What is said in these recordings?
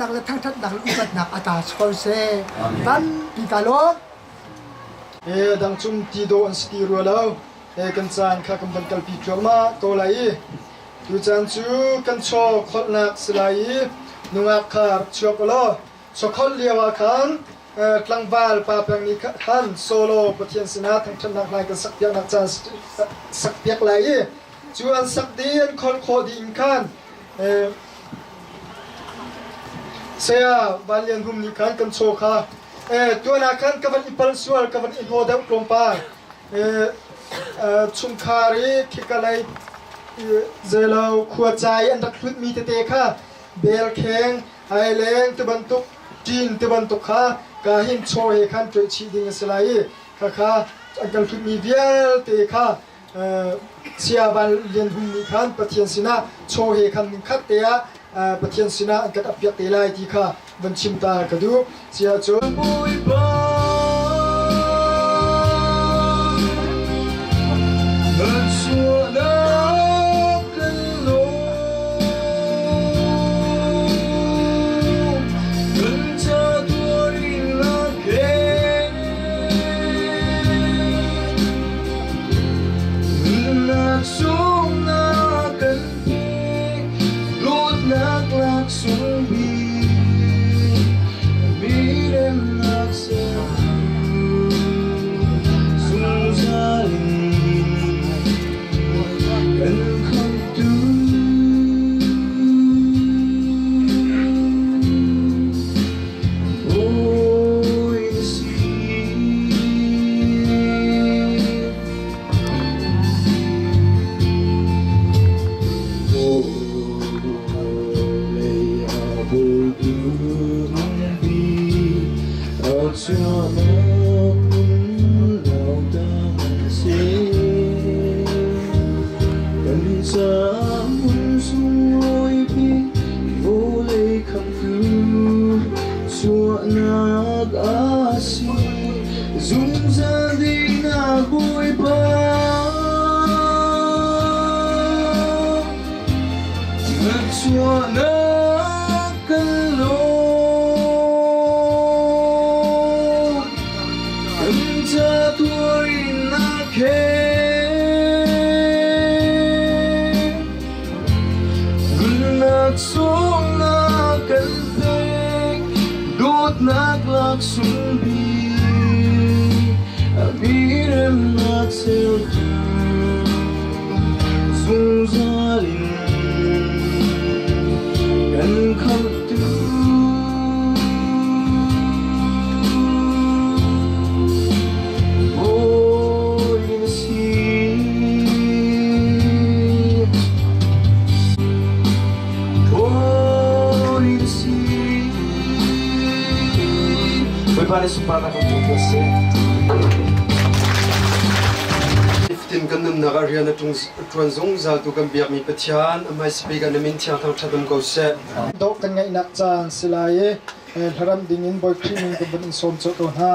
Le thangṭhatnak le upatnak a ta si ko seh. Tampi ka lawm. E dang cung ti dawh an si ti rua lo. E kan caan kha kan van kalpi thluahmah ko lai i tu caan cu kan chaw kholhnak si lai i nungak kha rak chuak ulaw chawkholh lio ah khan tlangval pa peng nih khan solo Pathian sinah thangṭhatnak lai kan sakpiaknak caan sakpiak lai i cu an sak dih an kholh khawh dih in khan Saya Van Lian Hum nih khan kan chaw kha tuan ah khan ka van i pal sual ka van i hnaw deuh tlawmpal chungkhar i khikalei zelo khua cai an rak hlutmi tete kha belkheng aileng ti bantuk ṭin ti bantuk kha ka hin chaw he khan ṭoih chih ding a si lai i khakha an kan hlutmi vialte kha Saya Van Lian Hum nih khan Pathian sinah chaw he khan khat te ah Pathian sinah an kan appiak te lai ti kha van chim ta ka duh. Sia cun Bawipa nan sualnak kan lawm kan ca tuarin a keng Nunnak sung na kan pek, dawtnak laksawng bik, mi remnak sertu zungzal in kan khamhtu. Bawi na si. Suahnak a si zungzal dihnak Bawipa. Ngatchuahnak kan lawm, kan ca tuarinnak he. Nunnak sungnak kan pek, dawtnak laksung bik, a miremnak sertu zungzal in kan khamhtu. Bawi na si. Bawi na si. Bawipa nih sunparnak kan pek ko seh. Nifatin kan nunnak ah rian a ṭuan zungzaltu kan biakmi Pathian, a hmaisabik ah na min thiang thangṭhat um ko seh. Dawh kan ngaihnak caan si lai i hlaram dingin Bawi Khrih min kan vun in sawm colh ko hna.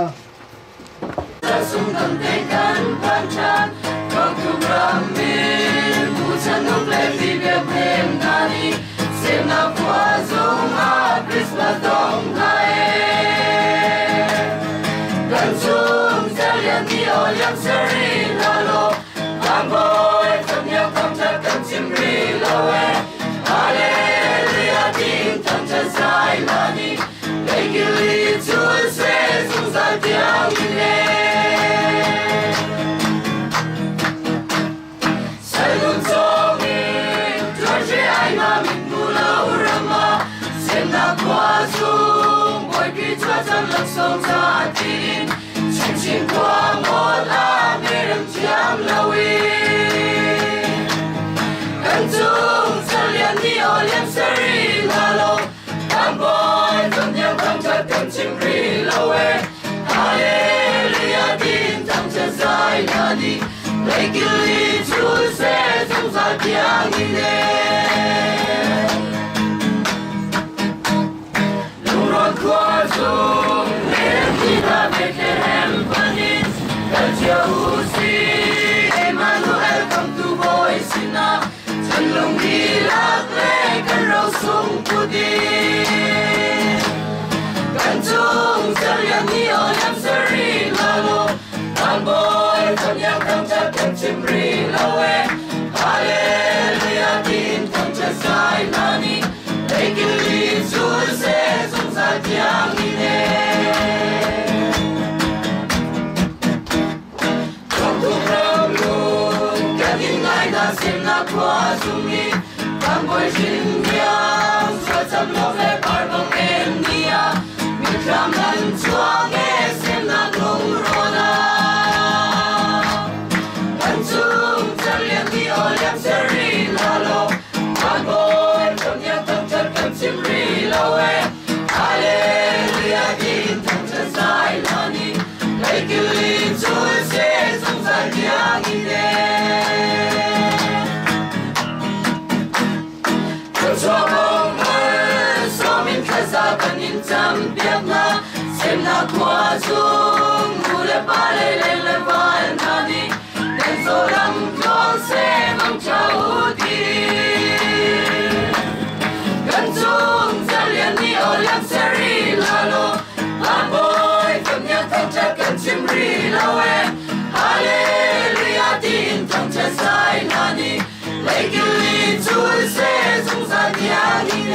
Jesuh seh zungzal tiangin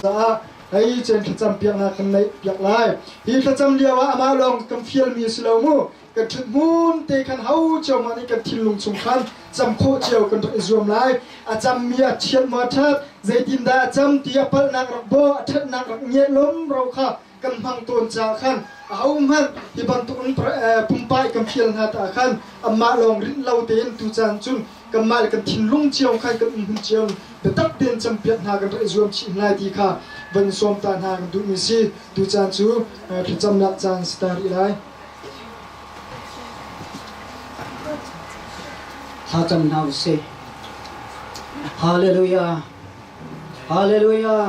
Caah hei cen thlacam piaknak kan neih piak lai. Hi thlacam lio ah amah lawng kan fialmi a si lo mu. Kan ṭhut hmun te khan ho cio mah nih kan thinlung chung khan cam khawh cio kan rak i zuam lai. A cammi a ṭhiat maw a ṭhat, zeitindah a cam ti a palhnak rak bawh, a ṭhatnak rak ngiat lom ro kha kan hmang tawn caah khan ahohmanh hi bantuk in pumpak i kan fial hna ta khan amah lawng rinh lo tein tucaan cun kanmah le kan thinlung cio khan kan um hun cio biatak tein campiak hna kan rak i zuam chih hna ti kha van sawm ta hna kan duhmi si. Tucaan cu thlacamnak caan si ta rih lai. Thlacam hna usih. Hallelujah. Hallelujah.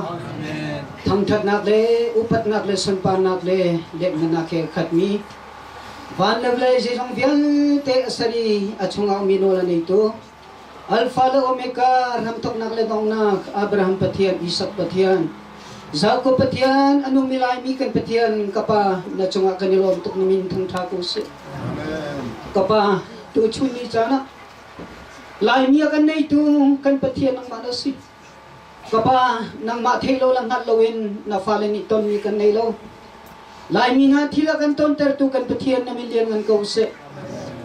Thangṭhatnak le upatnak le sunparnak le letnak he khatmi van le vawlei zeizong vialte a ser i a chungah ummi nawl a neitu Alpha le Omega, hramthawknak le donghnak, Abraham Pathian, Isak Pathian, Jakob Pathian, a nungmi Laimi kan Pathian, ka Pa, na cungah kan i lawm tuk na min thangṭha ko sih. Ka Pa, tuchun ni caan ah Laimi a kan neitu kan Pathian nangmah na si. Ka Pa, nangmah thei lo le hngalh loin na fale nih tonmi kan nei lo. Laimi hna thil a kan tontertu kan Pathian na min lianngan ko seh.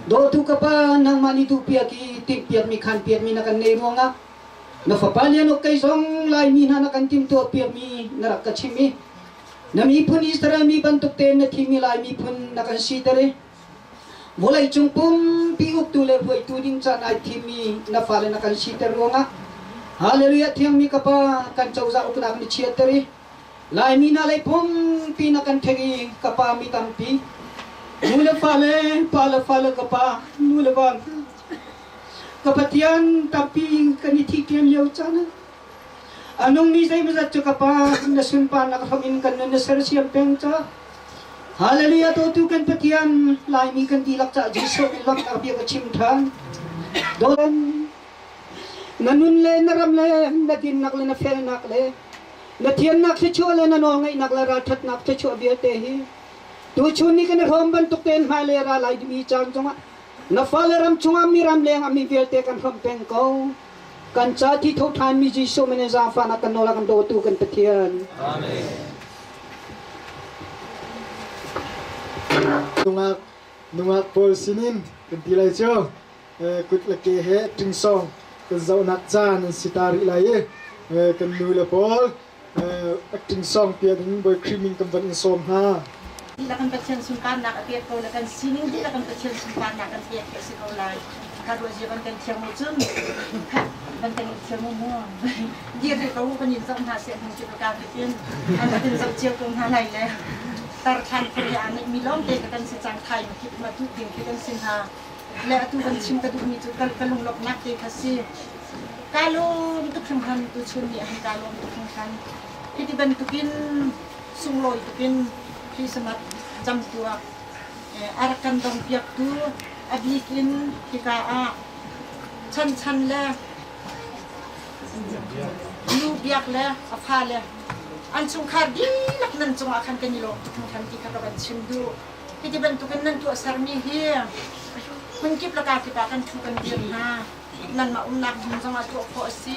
Dawtu ka Pa, nangmah nih duhpiak i timhpiakmi khanpiakmi na kan nei ruangah na fapa lian ok kei zong Laimi hna na kan timhtuah piakmi na rak ka chim i na miphun Israel mi bantuk tein na thimi Lai miphun na kan siter i Vawleicung pumpi uktu le hruaitu ding caan ai thimmi na fale na kan siter ruangah Hallelujah thiangmi ka Pa kan cozah uknak ni chiatter i Laimi hna lei pumpi na kan ṭhek i ka pa mi tampi nu le fale pa le fale ka pa nu le va ka Pathian tampi kan i thih ṭian lio caan ah a nungmi zeimawzat cu ka pa na sunparnak hram in kan nun na sersiam peng ca Hallelujah dawtu kan Pathian Laimi kan dihlak cah Jesuh min lawmhnak bia ka chim ṭhan. Dolan na nun le na ram le na dinnak le na felnak le na thiannak thluachuah le na nawlngaihnak le ralṭhatnak thluachuah vialte hi tuchun ni kan i hrawm bantuk tein hmailei ra lai dimi caan zongah na fale ram chungah mi ram leng ah mi vialte kan hrawm peng ko. Kan ca thi tho ṭhanmi Jesuh min in zaangfahnak kan nawl a kan dawtu kan Pathian. Amen. Nungak nungak pawl sinin kan ti lai cu kut le ke he ṭingsong kan zohnak caan an si ta rih lai i kan nu le pawl ṭingsong pian in Bawi Khrih min kan van in sawm hna. Dihlak kan Pathian sunparnak a pek ko le kan sining dihlak kan Pathian sunparnak kan pek khi a si ko lai. Kha ruah zia van kan thiam u cun van kan thiam u mu. Dir rih ko kan in zoh hna seh hung ti ka tin an kan zoh cio ko hna lai le tar thlan phur he aa neih mi lawng te ka kan si cang thai ma khi ma tu ding khi kan si hna le atu kan chim ka duh mi cu ka lunglawmhnak te kha si. Ka lawm tuk hringhran tuchun ni ah ka lawm tuk hringhran. Hiti bantukin sunglawi tukin Christmas camtuak a rak kan dongpiaktu a bik in hika ah chanchan le nu biak le a fale an chungkhar dihlak nan cungah khan kan i lawm tuk hringhran ti kha ka van chim duh. Hiti bantukin nan tuahsermi hi hmunkip le kakip ah kan ṭhu kan dir hna. Nanmah umnak hmun zongah tuah khawh a si.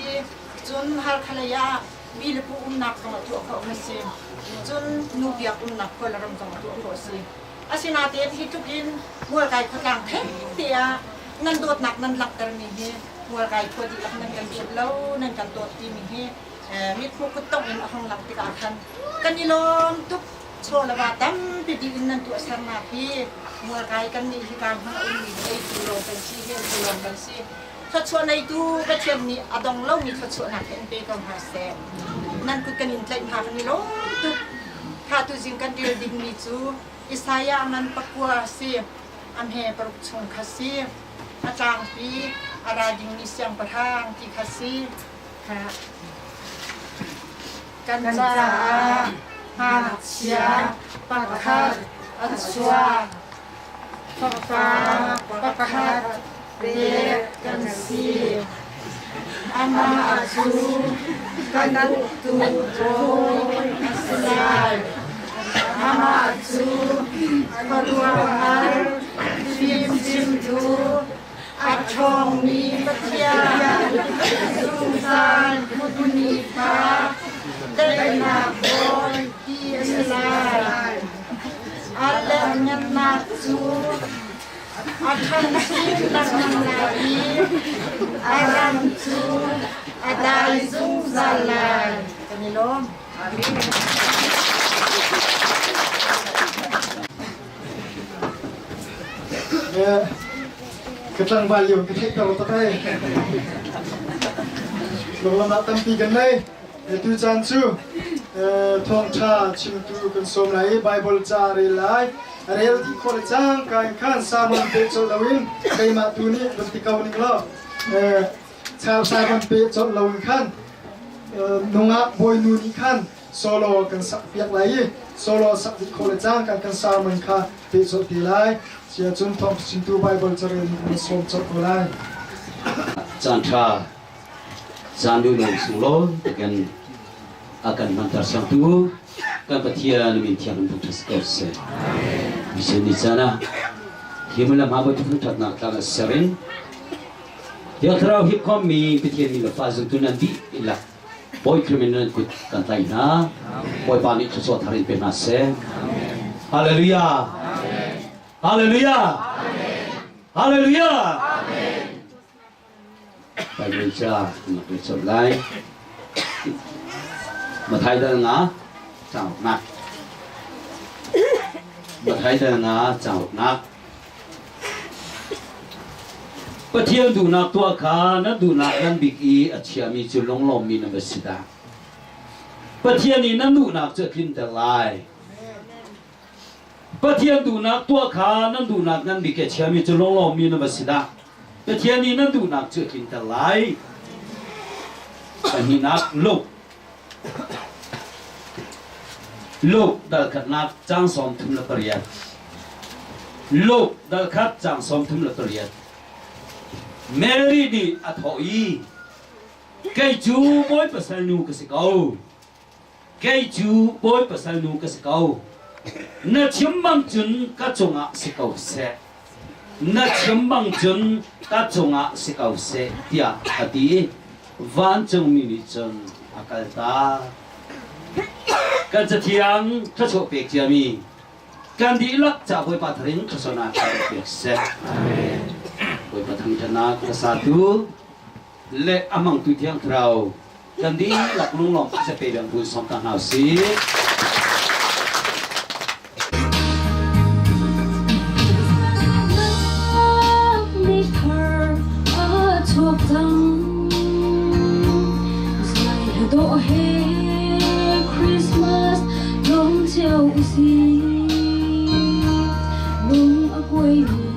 Cun Halkha lei ah mi le pu umnak zongah tuah khawh a si. Cun nu biak umnak khua le ram zongah tuah khawh a si. Asinain hi tluk in Mualkai khuatlang thengte ah nan dawtnak nan langhtermi hi Mualkai khua dihlak nan kan philh lo, nan kan dawt timi hi mithmuh kuttongh in a hung lang tikah khan kan i lawm tuk. Chaw le va tampi dih in nan tuahsernak hi mualkai kannih hika hmun a ummi hi eitu lawng kan si, heltu lawng kan si. Thluachuah neitu Pathian nih a dong lomi thluachuahnak hi in pe ko hna seh. Nan kut kan in tlaih hna kan i lawm tuk. Kha tuzing kan rel dingmi cu Isaiah ngan pakua a si, a hme paruk chung kha si, a tlangpi a ra dingmi siangpahrang ti kha si. Kha Kan caah ngakchia pakhat a chuak. Fapa pakhat pek kan si. Amah cu kan uktu bawi a si lai. Amah cu khuaruahhar fimchimtu, a ṭhawngmi Pathian, zungzal hmunmi Pa, daihnak Bawi ti a si lai. A lianhngannak cu a ṭhang chin lengmang lai i a ram cu a dai zungzal lai. Kan i lawm. Ka tlangval lio ka theih ter tak ai. Lunglam ah tampi kan nei. Tu caan cu thawngṭha chimtu kan sawm lai i Bible ca rel lai. A rel dih khawh le cangka in khan sermon peh colh loin keimah tu nih van ti ko ning law sermon peh colh loin khan nungak bawinu nih khan solo kan sak piak lai i solo sak dih khawh le cangka kan sermon kha peh colh te lai. Sia cun thawngṭha chimtu Bible carel nih kan sawm colh ko lai. Caan ṭha Caan duhnung sunglawi takin a kan hmanter siangtu kan Pathian min thiang in thangṭhat si ko seh. Mission ni caan ah hi hmun le hma bawi thangṭhatnak tlang a ser in Thiang Thlarau hipkhawmmi Pathian mi le fa zumtu nan dih ilak Bawi Khrih min nan kut kan tlaih hna. Bawipa nih thluachuah thar in pe hna seh. Hallelujah. Hallelujah. Hallelujah. Bible ca na ka colh lai. Mathai dal nga cauknak. Mathai dal nga cauknak. Pathian duhnak tuah kha na duhnak ngan bik i a chiami cu lunglawmmi na va si dah. Pathian i na duhnak cu a tlinter lai. Pathian duhnak tuah kha nan duhnak ngan bik i a chiami cu lunglawmmi na va si dah. Pathian nih nan duhnak cu a tlinter lai. Pahnihnak Luke. Luke dal khatnak caang 38. Luke dal khat caang 38. Mary nih a thawh i, Kei cu bawi pasal nu ka si ko. Kei cu bawi pasal nu ka si ko. Na chim bang cun ka cungah si ko seh. Na chim bang cun ka cungah si ko seh, tiah a ti i vancungmi nih cun a kaltak. Kan Cathiang thluachuah pek ciami kan dihlak ca Bawipa thar in thluachuahnak kan pek seh. Bawipa thangṭhatnak a satu le a hmangtu Thiang Thlarau kan dihlak lunglawm pe dang bu sawm ta hna usih. Christmas lawm cio usih lung a kuai mi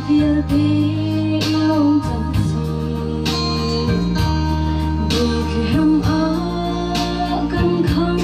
vialte lawm cang sih Bethlehem ah kan khang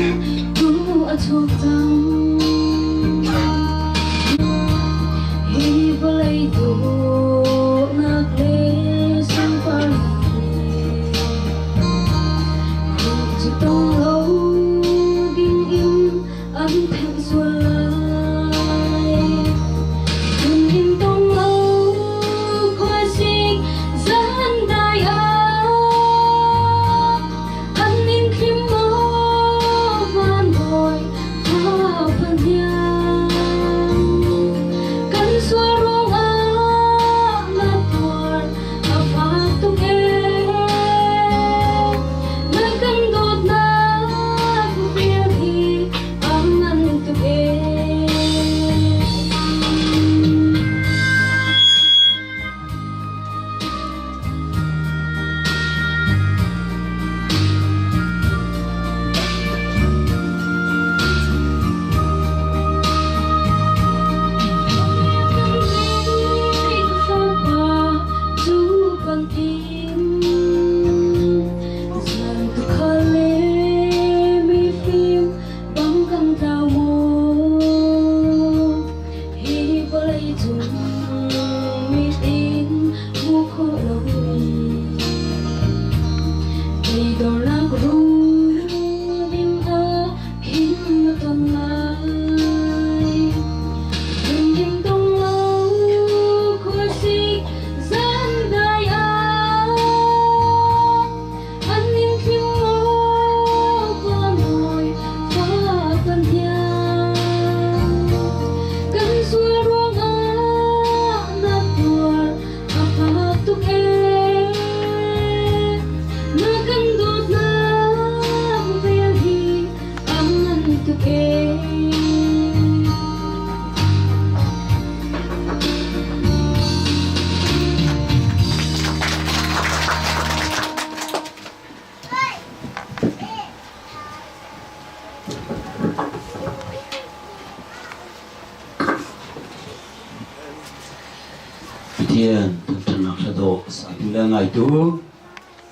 Pathian thangṭhatnak hla dawh satu le ngaitu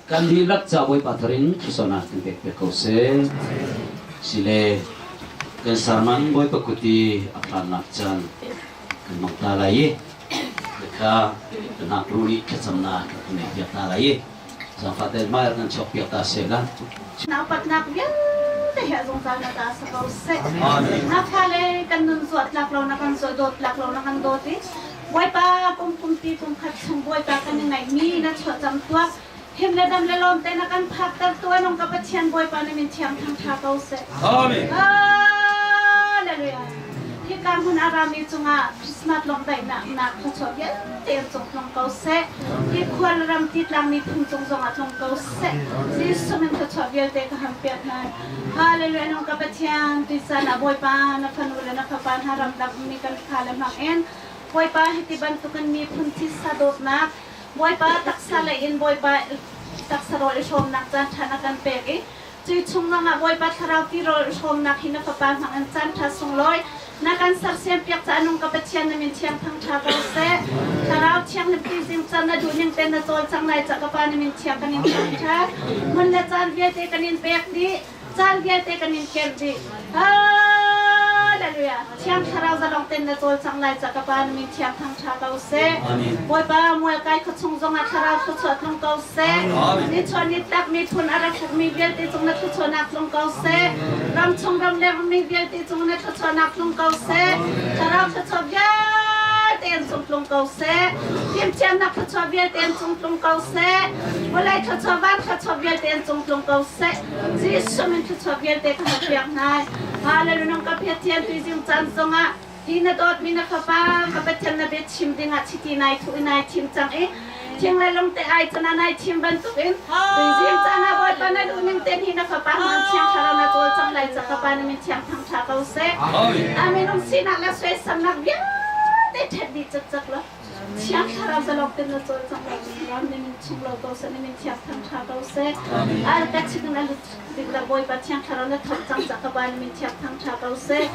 kan dihlak ca Bawipa tharin thluachuahnak kan pek piak ko seh. Sile kan sarman Bawipa kut i a hlannak caan kan hmang ta lai i kha kan hngakru nih thlacamnak kan nei piak ta lai i zaangfah tein hmai kan chuak piak ta seh la. Na upatnak vialte hi a zungzal na ta sa ko seh. Na fale kan nun zuat tlak lo na kan zuat dawt tlak lo na kan dawt i Bawipa kum kumpi kum khat chung Bawipa kan i ngaihmi na chuah cang tuah. Him le dam le lawm te na kan phakter tu anung ka Pathian Bawipa na min thiang thangtha ko seh. Amen. Hallelujah. Hika hmun a rami cungah Christmas lawmhdaihnak nak thluachuah vialte an cung tlung ko seh. Hi khual ram titlang miphun cung zongah tlung ko seh. Jesuh min thluachuah vialte ka ham piak hna. Hallelujah nung ka Pathian tuisan ah Bawipa na fanu le na fapa hna ramdang ummi kan fale hmang in Bawipa hiti bantukin miphun thisa dawtnak Bawipa taksa lei in Bawipa taksa rawl i hrawmnak caan ṭha na kan pek i cuI chung zongah Bawipa thlarau tirawl i hrawmnak hi na fapa hmang in caan ṭha sunglawi na kan sersiam piak caah nung ka Pathian na min thiang thangṭha ko seh. Thlarau thianghlim tuzing caan na duh ning tein na cawlcang lai cah ka Pa na min thiang kan in thangṭhat. Hmun le caan vialte kan in pek dih. Caan vialte kan in kemh dih. Hallelujah. Thiang Thlarau zalong ten na cawlcang lai ca ka Pa na min thiang thangṭha ko seh. Bawipa mualkai khuachung zongah Thlarau thluachuah tlung ko seh. Nichuah nitlak miphun a rak mi vialte cung na thluachuahnak tlung ko seh. Ramchung ramleng mi vialte cung na thluachuahnak tlung ko seh. Thlarau thluachuah vialte an cung tlung ko seh. Fimthiamnak thluachuah vialte an cung tlung ko seh. Vawlei thluachuah van thluachuah vialte an cung tlung ko seh. Jesuh min thluachuah vialte ka hal piak hna. Hallelujah nung ka Pathian tuizing caan zongah hi na dawtmi na fapa ka Pathian na bia chim dingah chiti nai thuh i nai thim cang i thing le lung te ai cana nai thim bantukin tuizing caan ah Bawipa na duh ning ten hi na fapa hmang thiang thlarau na cawl cang lai ca ka pa na min thiang thangtha ko seh. Amen um sinak le suaisamnak vialte ṭhet dih cakcak lo. Thiang Thlarau zalong ten na cawlcang lo ram na min chung lo ko seh na min thiang thang tha ko seh al ka chik na lut dik la Bawipa Thiang Thlarau na thawk cang ca ka ba na min thiang thang tha ko seh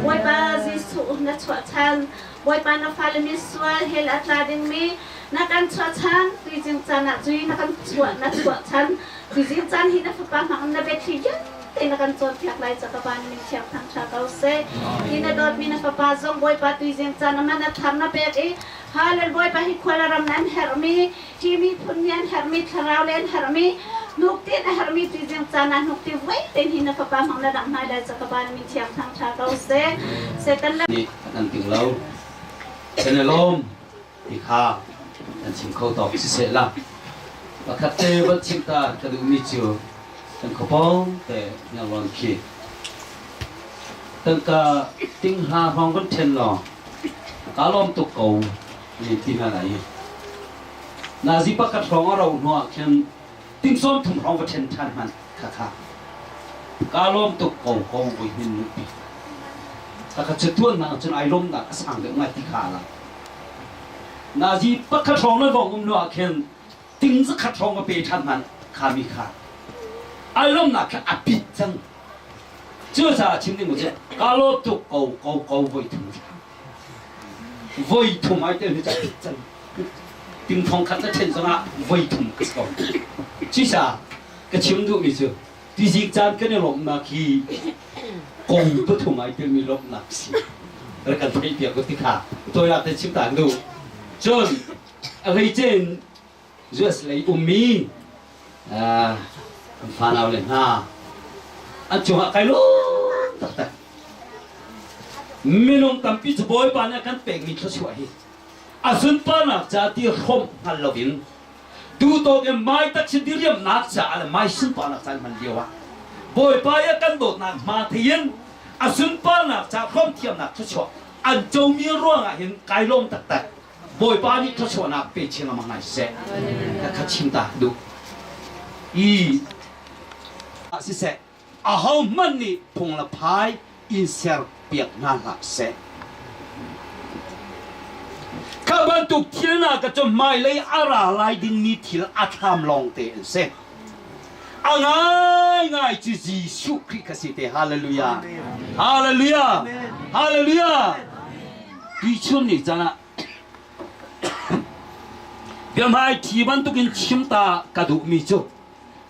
Bawipa Jesuh na chuah chan Bawipa na fale mi sual hell a tla ding mi na kan chuah chan tuizing caan ah cui na kan chuah na chuah chan tuizing caan hi na fapa hmang na biathli vialte na kan cawnpiak lai ca ka pa na min thiang thang tha ko seh hi na dawtmi na fapa zong Bawipa tuizing caan ah man a thar na pek i Hallel Bawipa hi khual ram nan herhmi hi miphun nih an herhmi thlarau le an herhmi hnuktin a herhmi tuizing caan ah hnukti voi te hi na fapa hmang na dang hna lai ca ka pa na min thiang thang tha ko seh Satan le nih a kan ting lo kan i lawm ti kha kan chim kho tawk siseh la pakhat te van chim ta ka duhmi cu kan khuapawng te hniarlawn khi tangka ting hla hrawng kan ṭhen law ka lawm tuk ko ni ti hna lai nazi pakhat hrawng a ro hnu ah khin ting sawm thum hrawng va ṭhen ṭhan hmanh kha kha ka lawm tuk ko ko voi hin nu pi ka cu tuan nak cun ai lawmnak a sang deuh ngai ti kha la Nazi pakhat hrawng le vong um nu ah khin ting zakhat hrawng a pe ṭhan hmanh kha mi kha ai lawmnak kha a pit cang. Cucaah chim ding cu ka lawm tuk ko ko ko voi thum voi thum ai tel hi cu a pit cang. Ting thong khat na ṭhen zongah voi thum ka si ko. Cucaah ka chim duhmi cu tizik caan kan i lawmhnak hi kong pathum ai telmi lawmhnak si rak kan theih piak ti kha tawinak te chim ta duh cun a hleice in US lei ummi kan fanau le hna an cungah kai lawm taktak minung tampi cu Bawipa nih a kan pekmi thluachuah hi a sunparnak ca ti hrawmh hngal loin Tutawk in mai taksin diriamnak caah le mai sunparnak caan hman lio ah Bawipa i a kan dawtnak hma thei in a sunparnak ca hrawmthiamnak thluachuah an comi ruangah hin kai lawm taktak. Bawipa nih thluachuahnak pe chin lengmang ngai seh. Ka kha chim ta duh. I siseh ahohmanh nih phung le phai in serpiak hna hlah seh. Kha bantuk thil hna ka cu hmailei a ra lai dingmi thil a thlam lawngte an si. A ngaingai cu Jesuh Khrih kha si te. Hallelujah. Hallelujah. Hallelujah. Tuichun ni caan ah. Biahmaiṭhi bantukin chim ta ka duhmi cu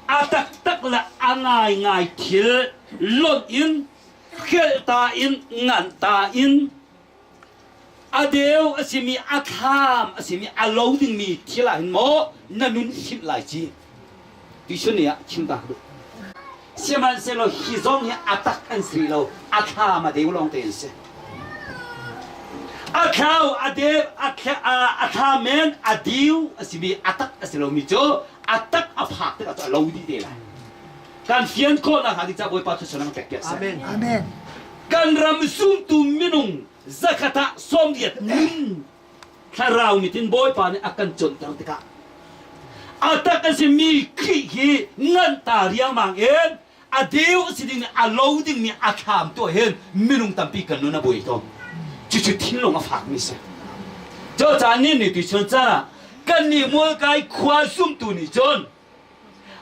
a taktak le a ngaingai thil lonh in hrelh ta in nganh ta in a deu a simi a thlam a simi a lo dingmi thil ah hin maw na nun hrimh lai ci ti chun ni ah chim ta ka duh. Sihmanhsehlaw hi zong hi a tak an si rih lo, a thlam a deu lawng te an si. A thlau, a dev, a thla men, a diu a simi a tak a si lomi cu a tak a phak tikah cu a lo dih te lai. Kan fian khawhnak hnga ding caah Bawipa thluachuah nang pek piak seh. Amen. Amen. Kan ram zumtu minung zakhat ah 80 nun thlarau mitin Bawipa nih a kan cawnter tikah a tak a simi Khrih hi ngan ta riangmang in a deu a si ding a lo dingmi a thlam tuah hin minung tampi kan nun a buai tawn. Cucu thinlung a fakmi si. Cucaah ni ni tu chun caan ah kan nih mualkai khua zumtu nih cun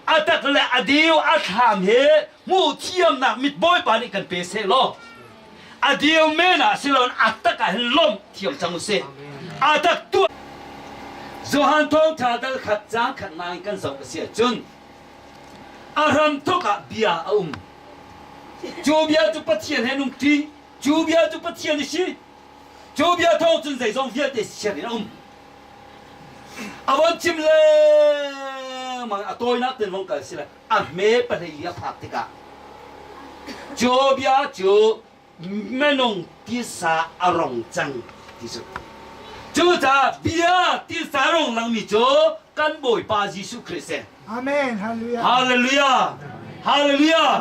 a tak le a deu a thlam he hmuh thiamnak mit Bawipa nih kan pe seh law a deu men ah siloin a tak ah hin lawmh thiam cang usih. A tak tuah Johan thawngṭha dal khat caang khat nain kan zoh a si ahcun a hramthawk ah bia a um. Cu bia cu Pathian he nungṭi, cu bia cu Pathian a si. Cu bia thawng cun zeizong vialte ser in a um. A von chim lengmang a tawinak ten vong kal si le a hme pahlei a phak tikah cu bia cu minung tisa a rong cang ti cu. Cucaah bia tisa rong langmi cu kan Bawipa Jesuh Khrih si. Amen. Hallelujah. Hallelujah. Hallelujah.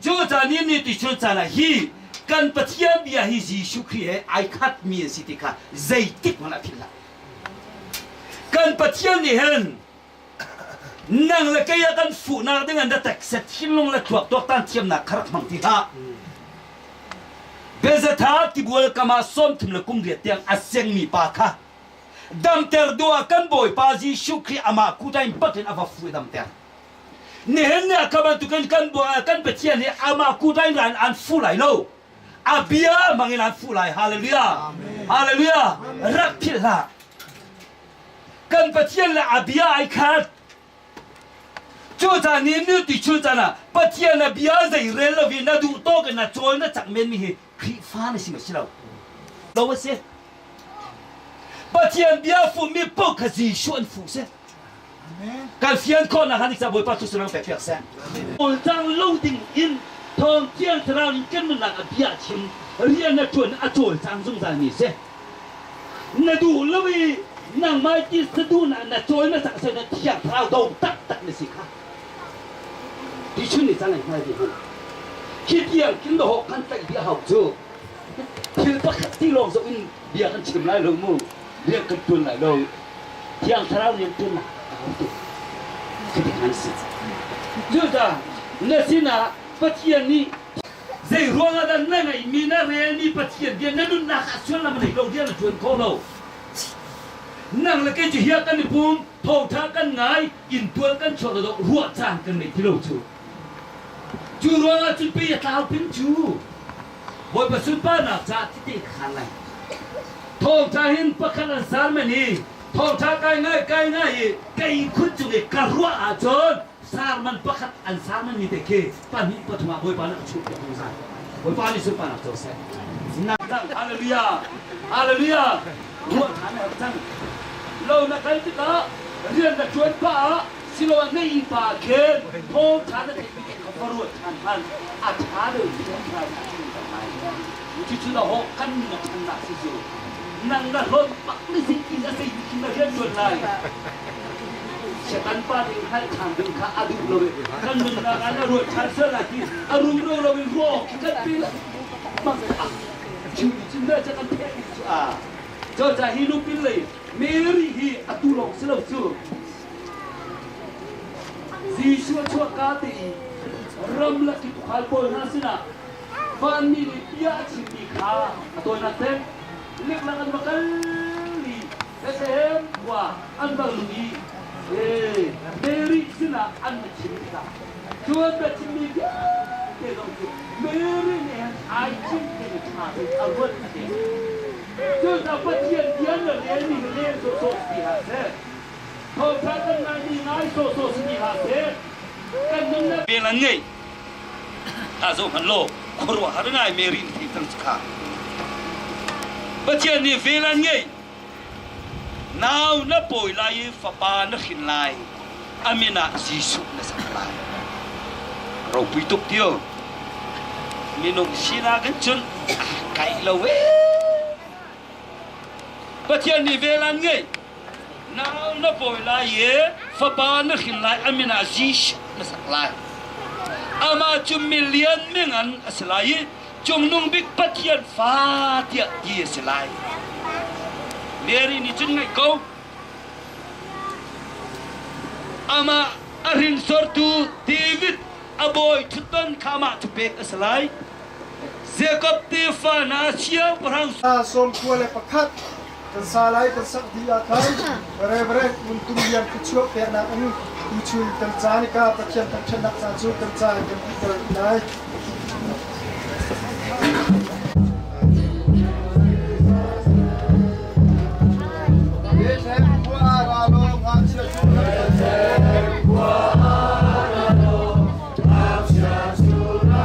Cucaah ni ni ti chun caan ah hi kan Pathian bia hi Jesuh Khrih he ai khatmi an si ti kha zeitik hmanh ah philh hlah. Kan Pathian nih hin nang le kei a kan fuhnak ding an na taksa thinlung le thluak tuaktan thiamnak kha rak hmang ti hlah. Bezatha tibual kam ah 38 tiang a sengmi pa kha damter duh ah kan Bawipa Jesuh Khrih amah kuta in pat in a va fu i damter. Nihin ni ah kha bantukin kan kan Pathian hi amah kuta in ran an fu lai lo. A bia hmang in an fu lai. Hallelujah. Hallelujah. Rak philh hlah. Kan Pathian le a bia ai khat. Cucaah ni ni ti chun caan ah Pathian a bia zei rel lo in na duh tawk in na cawl na cak men mi hi Khrihfa na si ma si lo. Lo a si. Pathian bia fuhmi paoh kha Jesuh an fuh si. Kan fian khawhnak han iksa Bawipa thu sunang pek piak seh. Cawlcang lo ding in thawng thiang thlarau in kan nunnak a bia chim rian na ṭuan a cawlcang zungzal mi si. Na duh lo i nangmah ti saduhnak na cawl na cak na thiang thlarau do taktak na si kha. Ti chun ni cang ai hngal ti hmanh. Khi tiang kin dawh kan tlaih dih a hau cu. Thil pakhat ti lawng zoh in bia kan chim lai lo mu. Rian kan ṭuan lai lo. Thiang Thlarau nih an ṭuan a hau tuk. Cuti an si. Cucaah na sinah Pathian nih zei ruangah dah na ngeihmi na relmi Pathian bia na nunnak ah sullam a nei lo rian a ṭuan khawh lo. Nang le kei cu hiah kan i pum, thawngṭha kan ngai, inntual kan chuak lo ruah caan kan ngei ti lo cu. Cu ruangah cun pei a tlau ping cu. Bawipa sunparnak caah tete ka khaan lai. Thawngṭha hin pakhat an sar men i thawngṭha kai ngai kai ngai i ka ihkhun cung i ka ruah ahcun sarman pakhat an sarman mi te khi pahnih pathum ah Bawipa nih a chuah piak zungzal. Bawipa nih sunparnak co seh. Hallelujah! Hallelujah! Ruah ṭhan a herh cang. Lo na kal tikah rian na ṭuan pah ah siloah na inn pa ah khin thawngṭha na theihmi te kha va ruat ṭhan hmanh. A ṭha deuhmi thawngṭha na chim cang lai. Cucu na hawh kan nun a ṭhannak si cu. Nang na hlawt bak na zeitin a zei khin na rian ṭuan lai. Satan pa nih hngalh ṭhan ding kha a duh lo i kan nunnak ah na ruat ṭhan sual lai ti a rumro lo in ruah awk khi kan pe lo. Mang ah cu cu na ca kan pheh cu a. Cucaah hi lupin lei Mary hi atu lawng si lo cu. Jesuh a chuahka te i ramlak i tuukhal pawl hna sinah vanmi nih bia a chimmi kha a tawinak te leklak an va kal i Bethlehem khua an va lung i Mary sinah an va chim tikah cu an bia chimmi vialte zong cu Mary nih hin ai cinken i ṭha tein a ruat a ti. Cucaah Pathian bia na relmi hi rel sawhsawh ti hlah seh. Thawngtha kan ngaimi ngai sawhsawh si ti hlah seh. Kan nunnak vel an ngei. Hlah zoh hmanh law khuaruahhar ngai Mary nih thei cang kha. Pathian nih vel an ngei. Nau na pawi lai i fapa na hrin lai. A min ah Jesuh na sak lai. Ropui tuk tio. Minung sinak in cun kai lo ee. Pathian nih vel an ngei. Nau na pawi lai i fapa na hrin lai, a min ah Jesuh na sak lai. Amah cu milian mingan a si lai i cungnung bik Pathian fa tiah ti a si lai. Mary nih cun ngaih ko. Amah a hringsortu David a bawi ṭhutdan kha amah cu pek a si lai. Jakob tefa hna siangpahrang 91 kan sa lai kan sak dih ah khan Reverend Ngun Tum Lian khuachuak peknak in tuchun kan caan ka Pathian thangṭhatnak ca cu kan caan kan dihter lai. Bethlehem khua ah ra law ngakchia cu Bethlehem khua ah ra law ngakchia cu ra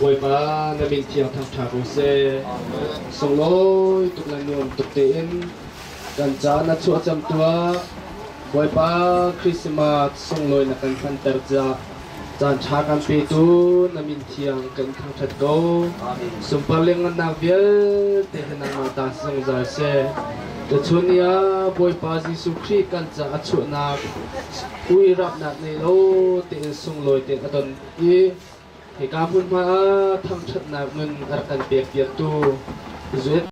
Bawipa na min thiang thangṭha ko seh. Sunglawi tuk le nuam tuk tein kan ca na chuah cam tuah. Bawipa Christmas sunglawi na kan hmanter ca caan ṭha kan petu na min thiang kan thangṭhat ko. Sunpar le ngannak vialte hi nangmah ta si zungzal seh. Tuchun ni ah Bawipa Jesuh Khrih kan ca a chuahnak ui rapnak nei lo tein sunglawi tein a don i hika hmunhma ah thangṭhatnak nun a rak kan pek piaktu